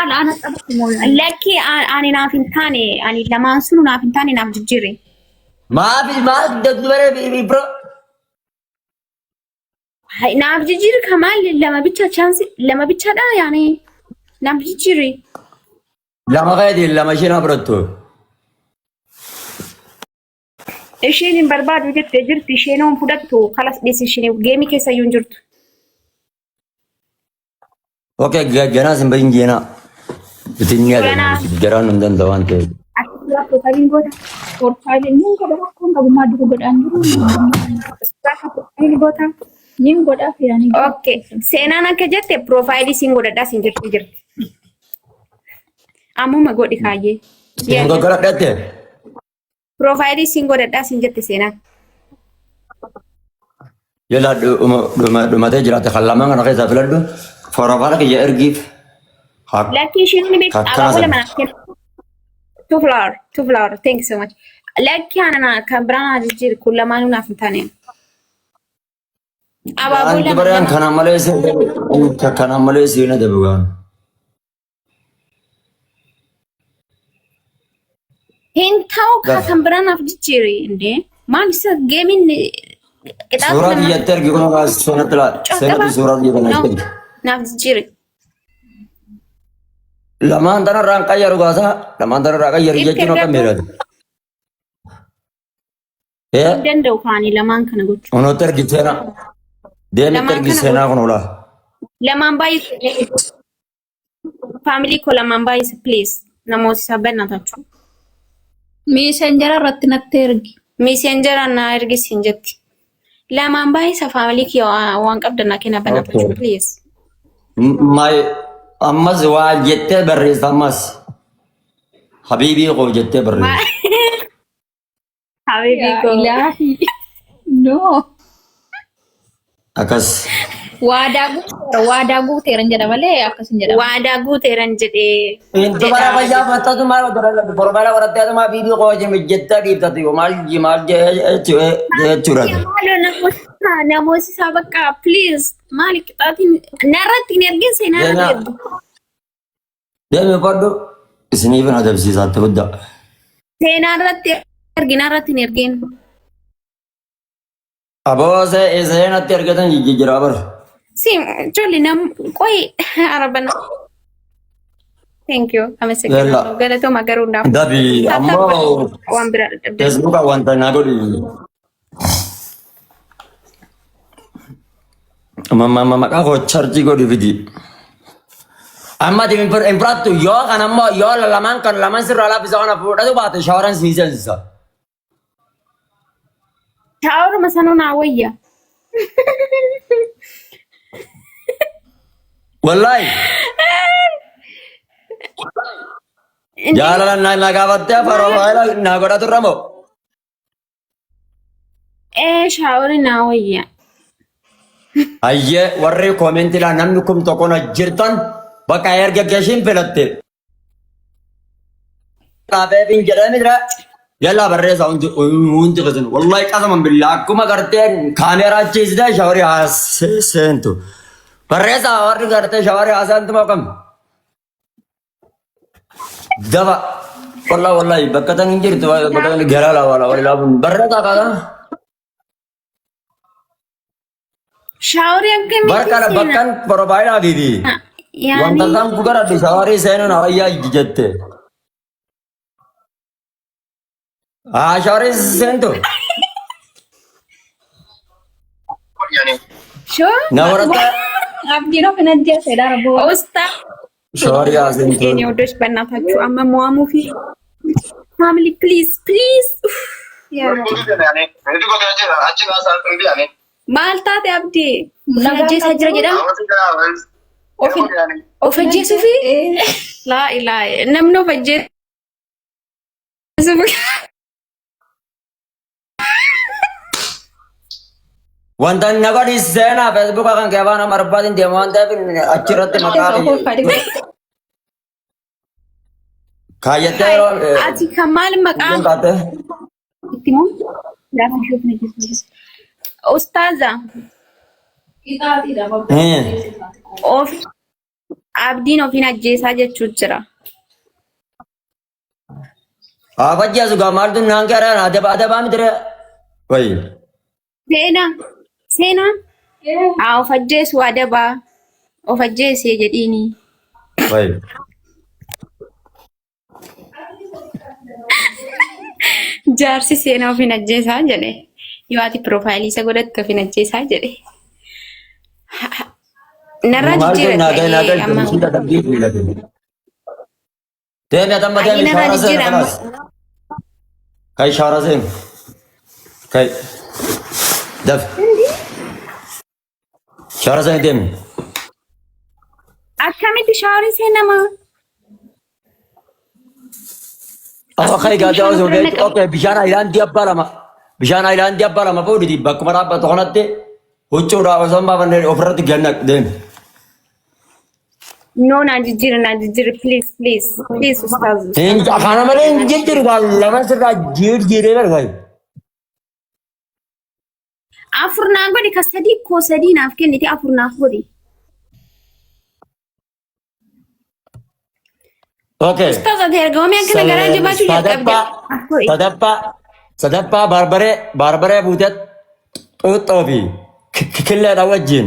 Maal ana qabatu moo? Lakki ani naaf hin taane ani lamaan sunu naaf hin taane naaf jijjiiri. Maaf maaf dubara bro. Hai, naaf jijjiiri kamaal lama bicha chaansi lama bichaadha yaani naaf jijjiiri. Lama keetiin lama isheen haa fudhattu. Isheen hin barbaadu jettee jirti isheen hin fudhattu kalas dhiisi isheen geemii keessa iyyuu hin jirtu. Okay, ganaa sin bahin jeenaa. Isin ni Ganaa. adeemu garaan hin danda'u waan ta'eef. Ati suuraa piroofaayiliin goota. Profaayilii nin godha rakkoon qabu maal dura godhaan jiru. Suuraa piroofaayilii goota. Nin godhaa fi ani. Okay. Seenaan akka jette piroofaayilii siin godhadhaa siin jirti jirti. Ammuma godhi kaayyee. Siin goggoladhatte. Piroofaayilii siin godhadhaa siin jette seenaan. Yala dhumatee jiraate kan lamaan kana keessaa filadhu. Forofaala kiyya ergiif. Lakkii isheen ni beekti. Kakkana Abaaboo sana. lama naaf kenna. Two flower, two flower. Thank you so much. Lakkii ana kan biraa naa jijjiiri kun lamaanuu naaf hin taane. Abaaboo Waan lama dubaraan lama. kana malee kana malee siin adabu gaan. Hin ta'u ka Gaf. kan biraa naaf jijjiiri indee. Maal isa geemiin qixaaxa Suuraa lama biyyatti ergi kun seenatti laal. Seenatti suuraa biyya kana No, ergi. naaf jijjiiri. Lamaan tanarraan qayyaru gaasaa. Lamaan tanarraa qayyaru Itti jechuun akka ergadhu. miidhagdu. Hin danda'u kaanii lamaan kana gochuu. Kunuutti ergi seenaa. Deemitti Lamaan ergi kana seenaa kun ulaa. Lamaan baay'ee faamilii koo lamaan baay'isa please namoota isaa bannatachuu. Miisenjara irratti natti ergi. Miisenjara na ergisiin jetti. Lamaan baay'isa faamilii kiyya waan qabdan na kenna bannatachuu Okay. please. May ammas waa jettee barreessa ammas. Habiibii koo jettee barreessa. Habibi Yaa koo. ilaahi. No. Akkas. Waadaa guuteera waadaa guuteera hin jedha malee akkas hin jedhamu. Waadaa guuteeran jedhee. Intu bara fayyaa fattatu maal borbaala qorattee atuma habiibii koo jettee dhiibtatu maal maal jechuudha. Maaloo namoota namoota isaa bakka please maali qixaatiin narratti hin ergin seenaa irratti Seenaa. ergu. Deemi fadhu isiniif hin adabsiisaatti guddaa. Seenaa irratti ergi narratti hin ergin. Aboo seenatti ergatan jijjiiraa bara. Si ijoollee nam qoy arabana. Thank you. Yalla. Ameseginaa. Galatooma garuu hundaaf. Dabi ammoo Waan biraa dadhabde. Feesbuuka wanta naa godhi. Maqaa koo charjii godhi fidi. Amma ati hin fudhattu yoo kan ammoo yoo lamaan kan lamaan sirraa laaffisa kana fudhatu baate shaaworan sii seensisa. Shaaworuma sanuu naa wayya. Wallaahi jaalala na gaafattee faroofaayila naa godhatu irra moo? Ee shaawori naa wayya. Hayyee warri koomentii laa namni kum tokko na jirtan bakka erga gashiin filatte. Dhaabee jedhee mira yallaa barreessa hundi hundi keessan wallahi qasaman billaa akkuma gartee kaameeraa chiisitee shawarii haa seentu. Barreessa warri gartee shawarii haa seentu moo kam? Daba. Wallahi wallahi bakka tan hin jirtu bakka tan garaa laa wala wala laabuun barreessaa kaasa. Shaaworii akkamitti Barka seena? bakkan porofaayilaa fi wanta Yaani tan godhadhu shawarii seenuun hawayyaa jette. Haa shawarii seentu. shoo Na warata Abdiin of hin ajjeesedha arboo. usta shawarii haa seentu. የኔ ወዶች በእናታችሁ አመሟሙ ፊ ፋሚሊ ፕሊዝ ፕሊዝ maal taate abdii of ajjeesaa jira jedhama of ajjeesuu fi laa ilaa namni of ajjeesuuf Wanta na godhi seenaa feesbuuka kan kee afaan Amaariffaatiin deema waan ta'eef achirratti maqaa kaayyattee yeroo ati kan maal maqaan kaatee. itti moo gaafa ishee of ajjeesuuf ustaaza of Abdiin ofiin ajjeesaa jechuu jira. Abajjaa sugaa maaltu naan garaan adaba adabaa miti ree. Wayi. Seenaa. Seenaa. Haa of ajjeesu adabaa. Of ajjeesee jedhiini. Wayi. Jaarsi seenaa ofiin ajjeesaa jedhe. Yoo ati piroofaayilii isa godhatte ofiin ajjeesaa jedhe. Narraa Maaltu jijjiirate naa ga'e naa ayyee ga'e amma. misii dadhabbii fiilate. Deemi atamma Ayyee deemi narraa shaara seeni jijjiira amma. kalaas. Kai shaara seeni. Kai. Daf. Shaara seeni deemi. Akkamitti shaaworii seenama? Awa kai Akkamitti gaajaa bishaan osoo ofirra beektu naqama? okay bishaan ayilaandii abbaa lama bishaan ayilaandii abbaa lama fuudhiti bakkuma dhaabbatu kanatti huccuudhaa osoo hin baafanne ofirratti ganna deemi. No, naa jijjiiri, naa jijjiiri, please, please, please, ustaaz, Hin ustaaz. kana malee hin jijjiiru waan lama sirraa jijjiiree barbaadu. Afur naa godhi ka sadii koo sadii naaf kennite afur naaf godhi. Okay. Ustaaz ati ergamamee akkana garaa jabaachuu jalqabde. Sadaffaa Naaf godhi. sadaffaa sadaffaa barbaree barbaree buutee xuuxxoo fi killeedha wajjin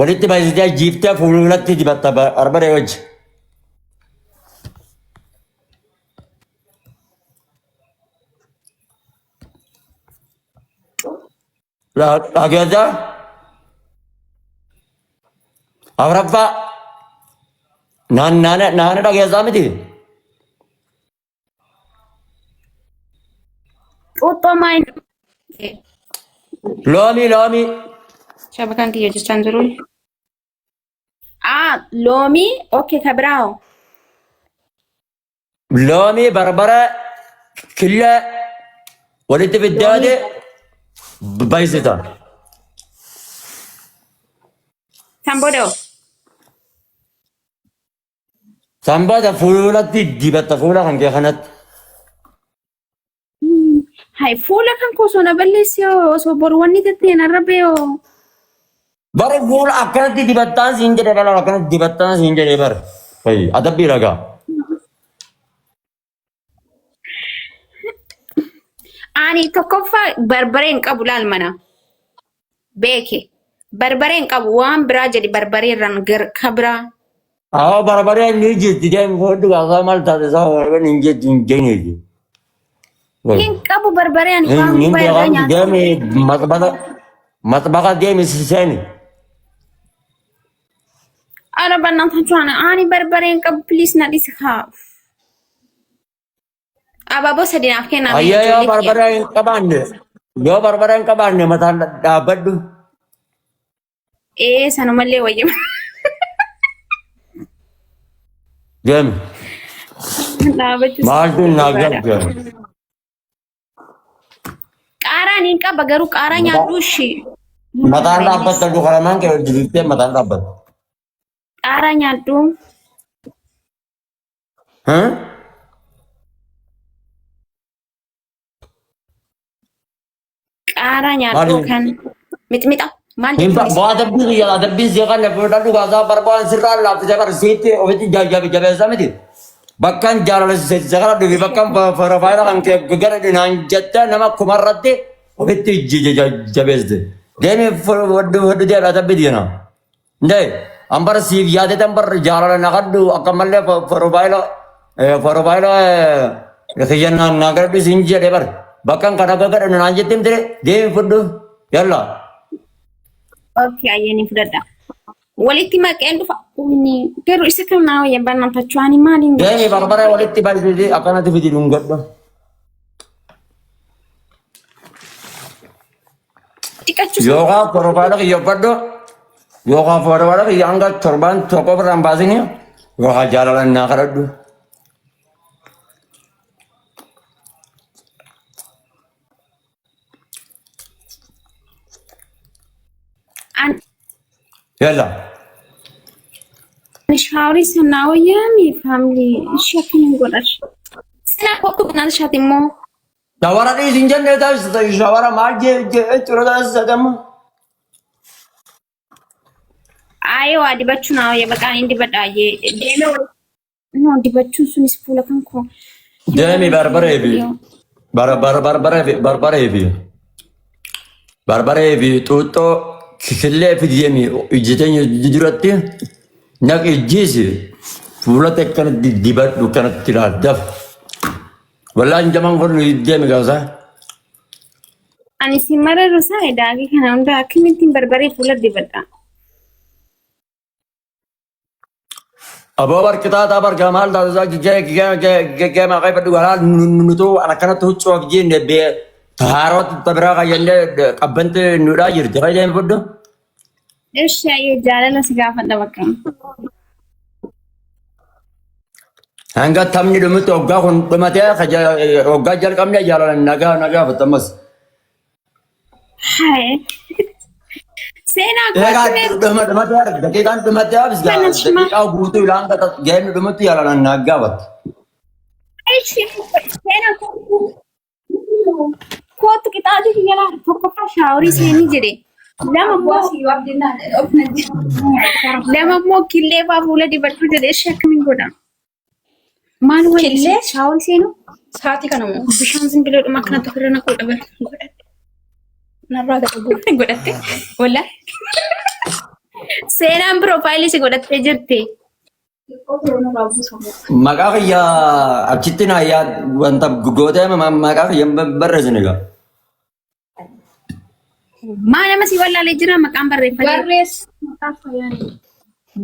walitti baay'isitee jiiftee fuulatti dibatta barbaree wajjin. Dhageessaa afuraffaa naannaana naana dhageessaa miti. Xuuxxoo maal? Loomii loomii Shabakaan kiyya jechaan jiru. Ah, loomii, okay, ka biraa hoo? Loomii barbara killee walitti fiddeeti baysita. San booda hoo? San booda fuulatti dibatta fuula kan kee kanatti. Hai fuula kan koo osoo na balleesse hoo osoo boru wanni tattee narra bee hoo. Bara fuula akkanatti dibattaan siin jedhe bara akkanatti dibattaan siin jedhe bara. Fayi adabbii ragaa. Ani tokkoffaa barbaree hin qabu laal mana. Beeke. Barbaree hin qabu waan biraa jedhi barbaree irraan ka biraa. Awwa barbaree ni jirti deemi foddu gaafa maal taate isaa barbareen hin jirti hin jeenyeeti. Hin qabu barbaree ani waan Hin gubbaa irraa beekamu nyaata. deemi maxbaqa maxbaqa deemi seeni. Ara bannaan ani barbaree hin qabu please na dhisi haa. Abaaboo sadi naaf kennaa mee Ayyee yoo ijoollee kiyya. barbaree hin qabaanne yoo barbaree hin qabaanne mataan dhaabbadhu. Ee sanumallee wayyama. Deemi. Dhaabachuu Maaltu naa barbaada. gargaara? Qaaraan hin qaba garuu qaaraa nyaadhu ishee. Mataan dhaabbatta dukaramaan kee hojjetee mataan dhaabbatta. Qaaraa nyaadhu. Huh? Qaaraa nyaadhu Maali? kan mixmixa. Maal Hin jechuun isa? ba adabbii kiyya adabbii si kan fudhadhu gaasaa barbaadan sirraa laaffisee bara siitti ofitti jabeessa miti. Bakkan jaalala si kana dhufi bakkan farafaayira kan kee gara dhinaan jettee nama kumarratti ofitti jabeessite. Deemi fudhu fudhu deemi adabbii diina. Ndee an bara siif yaadetan bar jaalala na kadhu akka mallee forofaayila forofaayila kiyya na gadhu siin jedhe bar bakkan kana gadhu naan jette mtire deemi fudhu yalla. Okay, ayyee ni fudhadha. Walitti maqeen dhufa. Inni garuu isa kam naa wayya barnaatachuu ani maaliin Deemi barbara walitti balfisi akkanatti fidi dhungadhu. Dhiqachuu Yookaan forofaayila kiyya uffadhu yookaan forofaayila kiyya hanga torbaan tokko ofirraa hin baasini yookaan jaalala naa kadhadhu. Ani Yalla. shaaworii sana wayyaa mi faamilii ishee akkamiin godhash. Sina kottu kanaan ishaati immoo. Shawara dhiisi hin jenne taasisa shawara maal jee jechuudha taasisa damma. Aayee waa dibachuu naa wayya baqaan hin dibadha ayyee deemee no dibachuun sunis fuula kan koo. Deemi barbaree fi barbaree fi barbaree fi barbaree fi xuuxxoo killee fi deemi ijji teenya duratti naqi ijjiisi fuulatti akkanatti dibadhu kanatti ilaal daf. Wallaan jaman kun deemi gaasa. Ani si mararu isaa daakii kana hunda akkamittiin barbaree fuula dibadha. Aboo barqixaataa bargaa maal taasisaa gee maqaa ifadhu garaa nutuu waan akkanatti huccuu of jenne bee tahaarootti tabiraa kayyannee qabbanti nudhaa jirti fayyadamee fudhu. Eshi ayyee jaalala si gaafadha bakka. Hanga taphni dhumutti hoggaa kun dhumatee hoggaa jalqabne jaalala nagaa nagaa fattamas. Haye. Seenaa Egaa kootu dhuma dhumatee daqiiqaan dhumatee abis daqiiqaa guutuu ilaan geemni dhumutti jaalala nagaa fatta. Eshi seenaa kootu kootu qixaatii kiyya laala tokkoffaa shaaworii seenii jedhe. Lama immoo lama immoo killee fa'aa fuula dibadhu jedhe eshi akkamiin godha? Maal wayii Killee? shaaworii seenuu? Sa'aatii kana moo? Bishaan simbiloodhuma akkanatti ofirra naquu dhaban. Godhadhe. Narraa gadi bu'u. Godhatte? Wallaahi. Seenaan piroofaayilii si godhattee jirti. Maqaa kiyya achitti naa yaa wanta gootee maqaa kiyya hin barreessine egaa. Maa nama si wallaalee jira maqaan barreeffatee Barreess maqaa fayyaanii.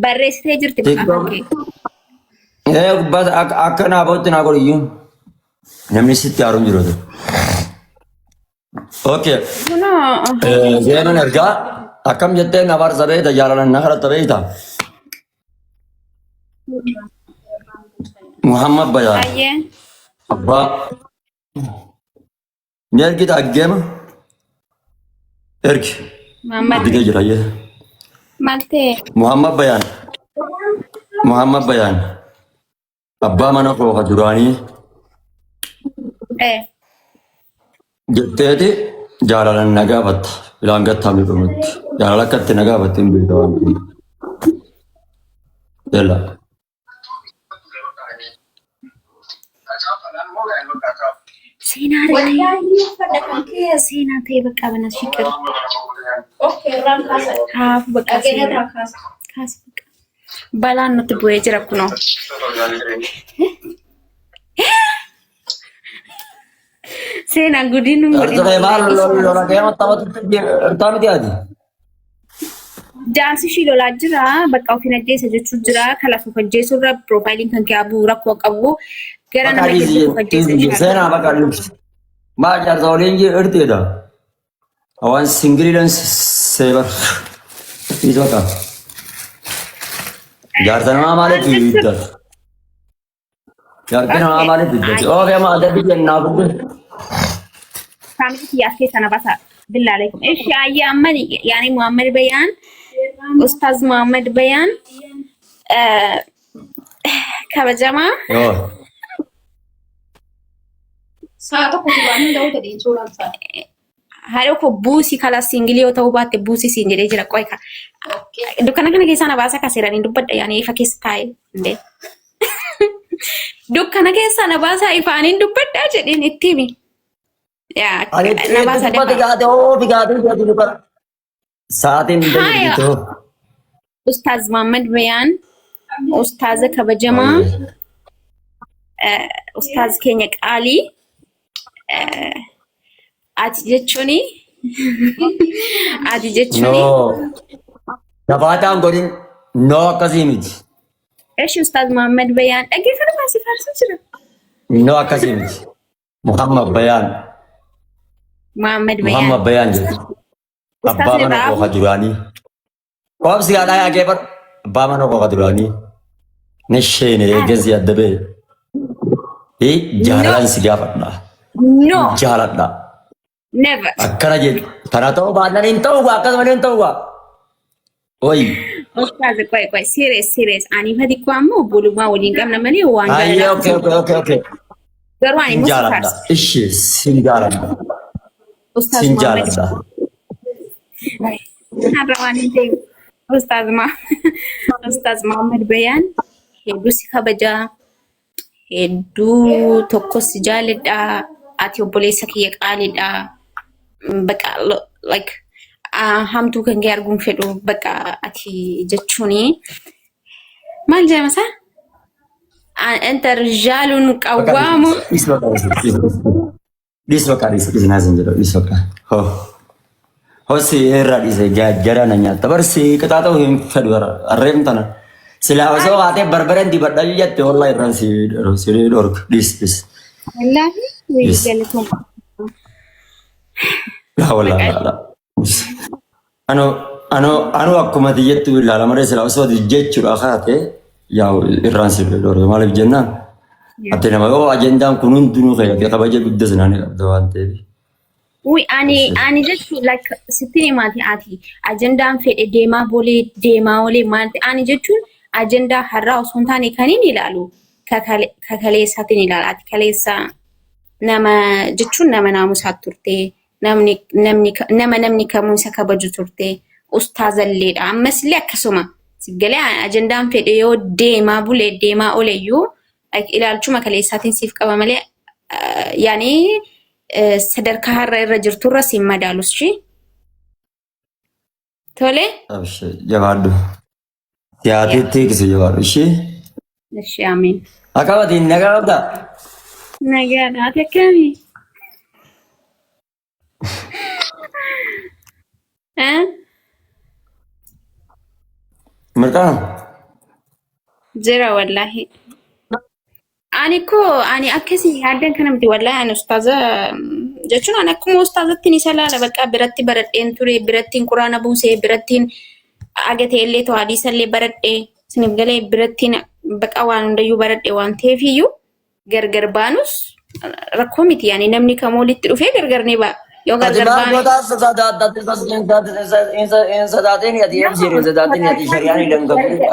barreessitee jirti maqaan TikTok. kee. Ee gubbaa akka akka naa ba'utti naa godhu iyyuu. Namni sitti haaruun jiru. Okay. Kunoo Seenaan ergaa akkam jettee na barsa beekta jaalalan na kadhatta beekta. Muhammad Bayaan baay'ee abbaa ni ergita aggeema ergi Muhammad ergitee jira ayyee. maal ta'e Muhammad Bayaan Muhammad Bayaan abbaa mana koo ka duraanii Eh, jetteeti jaalalan na gaafatta ilaan gattaamni dhumutti jaalala akka itti na gaafatte hin beekta waan ta'eef. Yalla. Seenaa ta'e seenaa ta'e bakka bana shiqir. Haaf bakka seenaa. Kaas bakka. Balaan nutti bu'ee jira kunoo. Seenaa gudiin nu godhin. Artee maal lola deema taphatutti irtaa miti ati. Jaarsi ishii lolaa jira bakka ofiin ajjeesa jechuu jira kalaaf of ajjeesuu irra piroofaayiliin kan kee abuu rakkoo qabu gara Bakka nama hedduu of ajjeesa jechuudha. Seenaa bakka dhiisi. Maal jaarsa waliin jiru irteedha. Waan singiliidhaan seebar. Dhiisi bakka. Jaarsa namaa maaliif fiigda? Jaarti namaa maaliif fiigda? Oofee maal adda jennaa guddaa. Faamilii kiyyaaf keessa na basa. Billaa alaikum. Ishi ayya amma yaani Muhammad Bayaan Ustaaz Muhammad Bayaan kabajamaa Yoo. Sa'a tokko duraan hin ta'uu fedhiin suuraan isaa. Haadha koo buusii kalaa siingilii yoo ta'uu baatte buusii siin jedhee jira qoy ka. Dukkana kana keessaa na baasa ka seeraan hin dubbadha yaani ifa keessa taa'e illee. Dukkana keessaa na baasaa ifaan hin dubbadha jedheen itti himi. Yaa Ani na baasa itti dafa. gaate oofi gaate gaate dukkana. Sa'aatiin Haaya. hin Ustaaz Muhammad Bayaan ustaaza kabajamaa ustaaz keenya qaalii ati jechuuni ati jechuuni No. Nafaataan godhin no akkasii miti. Eshi Ustaaz Muhammad Bayaan dhaggeeffatu baasii faarsuu jira. No akkasii miti. Muhammad Bayaan. Muhammad Bayaan. Muhammad Bayaan jedhu. Ustaaz Abbaa mana koo Irraa ka duraanii. Qoobsi haadhaa yaa geeffadhu. Abbaa mana koo ka duraanii. Ni sheene eeggasi adda ba'e. Jaalalaan si gaafadha. No, Jaaladha. never. Akkana jedhu. Kana ta'uu baannaan hin ta'u gaa akkasuma hin ta'u gaa. Oyi. Ustaaz qoy qoy serious serious ani fadi koo ammoo obbolummaa waliin qabna malee waan Ayyee jaalalaa okay okay okay okay. garuu ani Sin immoo si jaaladha. faarsa. Ishi sin jaaladha. Ustaaz Sin Muhammad jaaladha. har'a waan hin ta'eef. Ustaaz Ma Ustaaz Muhammad Bayaan hedduu si kabajaa, hedduu tokko si jaaladha, ati obboleessa kiyya qaaliidha. Baqa like hamtuu kan kee arguun fedhu baqa ati jechuuni. Maal jedhama isaa? Anta rijaalun qawwaamu. Dhiis bakka dhiis. Dhiis bakka dhiis dhiis naa sin jedhu dhiis bakka. Hoo. Hoo si irraa dhiise jara na nyaatta. Bar si qixaaxa'u hin fedhu bara arreem tana. Silaa osoo haatee barbareen dibadha jette wallahi irraan si si dhorka dhiis dhiis. Wallaahi wayii Dhiis. galatoomaa. Laa wallahi laa laa. Ano ano ano akkuma ati jettu ilaala malee silaa osoo ati jechuudha kaate yaa irraan si dhorka maaliif jennaan ati nama yoo ajendaan kun hundinuu keeyate kabaja guddaa sinaan qabda waan ta'eef. Uy, ani jechuun like sitti himaati ati ajendaan fedhe deemaa bolee deemaa olee maal ta'e ani jechuun ajendaa har'aa osoo hin taane kan hin ilaalu kakaleessaatiin ilaala ati kaleessa nama jechuun nama naamusaa turte namni namni nama namni kamuu isa kabaju turte ustaazalleedha ammas illee akkasuma galee ajendaan fedhe yoo deemaa bulee deemaa oleyyuu like ilaalchuma kaleessaatiin siif qaba malee yaani sadarkaa har'a irra jirturra siin madaalus shi. Tole. Abshee jabaadhu. Siyaatiitti tiikisi jabaadhu ishee. Ishi amiin. Akkamatiin nagaa qabdaa? Nagaadha. Ati akkamii? Eh? Mirqaana? Jira wallaahi. Ani koo ani akkasii yaaddan kana miti wallaahi ani ustaaza jechuun ani akkuma ustaazatti ni salaala bakka biratti baradheen ture birattiin quraana buusee birattiin agatee illee too hadiisa illee baradhee isiniif galee birattiin baqa waan hundayyuu baradhe waan ta'eef iyyuu gargar baanus rakkoo miti yaani namni kam walitti dhufee gargar ni ba'a. Yoo Ati gargar maal baane gootaa hin sodaatin ati emsiir hin sodaatin ati shari'aan hidhan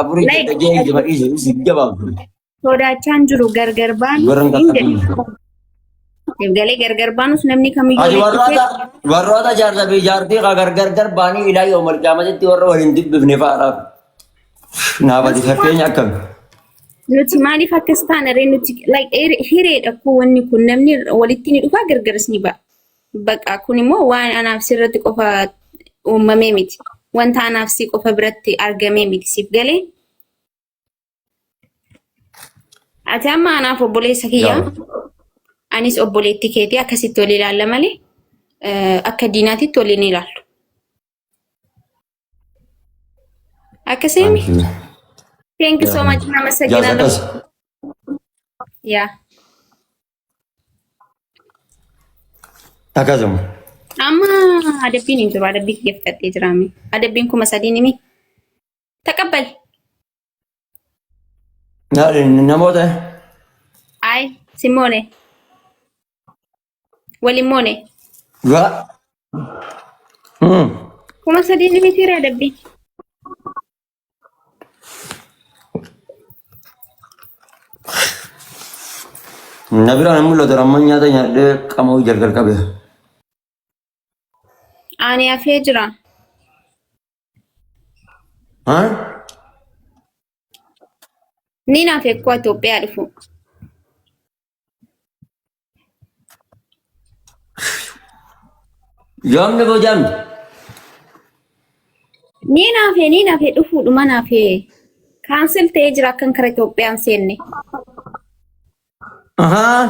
afurii Like, jedha jee jaba dhiise si gabaabdu. sodaachaan jiru gargar baanus Warra hin hin qaqqabne. jedhu. Galee gargar baanus namni kamiyyuu Ati walitti dhufee warroota warroota jaarsa fi jaartii ka gargar gar baanii ilaa yoo malqaamatitti warra waliin dubbifne fa'aadhaaf. Naaf ati fakkeenya akkami? Nuti maaliif akkas taana ree nuti like hireedha koo wanni kun namni walitti ni dhufa gargaris ni ba'a. Baqa kun immoo waan anaaf sirratti qofa uumamee miti. Wanta anaaf si qofa biratti argamee miti siif galee. Ati amma anaaf obboleessa kiyya. Anis obboleetti keetii akkasitti wal ilaalla malee akka diinaatitti wal hin ilaallu. Akkasii Thank you. Thank you so much. Jaza Namasaginallah. kas. Yeah. Akkasuma. Amma adabbiin hin jiru. Adabbii kiyya fixadhee jiraame. Adabbiin 3000 nimi. Taqabbal. Namoota Ay, Simone. Waliin moone. Gaa. 3000 ni miti adabbii. Na biraan hin mul'atu amma nyaata nyaadhee qaama jalqal qabe. Ani hafee jira. Haa? Ni naaf eekkoo Itoophiyaa dhufu. Yoomni boojamti? Ni naafee ni naafee dhufuudhuma naafee. Kaansel ta'ee jira akkan kara Itoophiyaan seenne. Ahaa.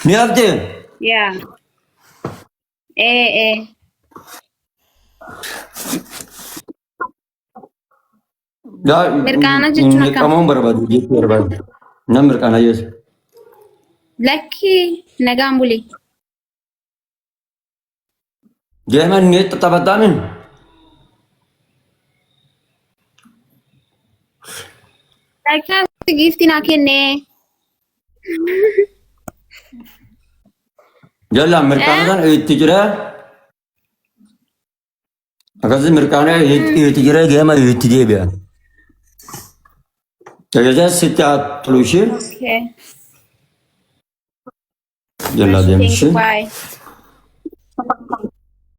Ni haftee? Yaa. Ee ee. Mirqaana jechuun akkam? Mirqamuun barbaadu jechuu barbaadu. Nan mirqaana jechuudha. Lakkii nagaan buli. Deeman ni taphataamin. Lakkaa giiftii naa kenne. Jala mirqaana sana itti jira. Akkasii mirqaana itti jira deema itti deebi'a. Tajaajila sitti haa tolu ishee. Okay. Jala Thank deemu you. ishee. Bye.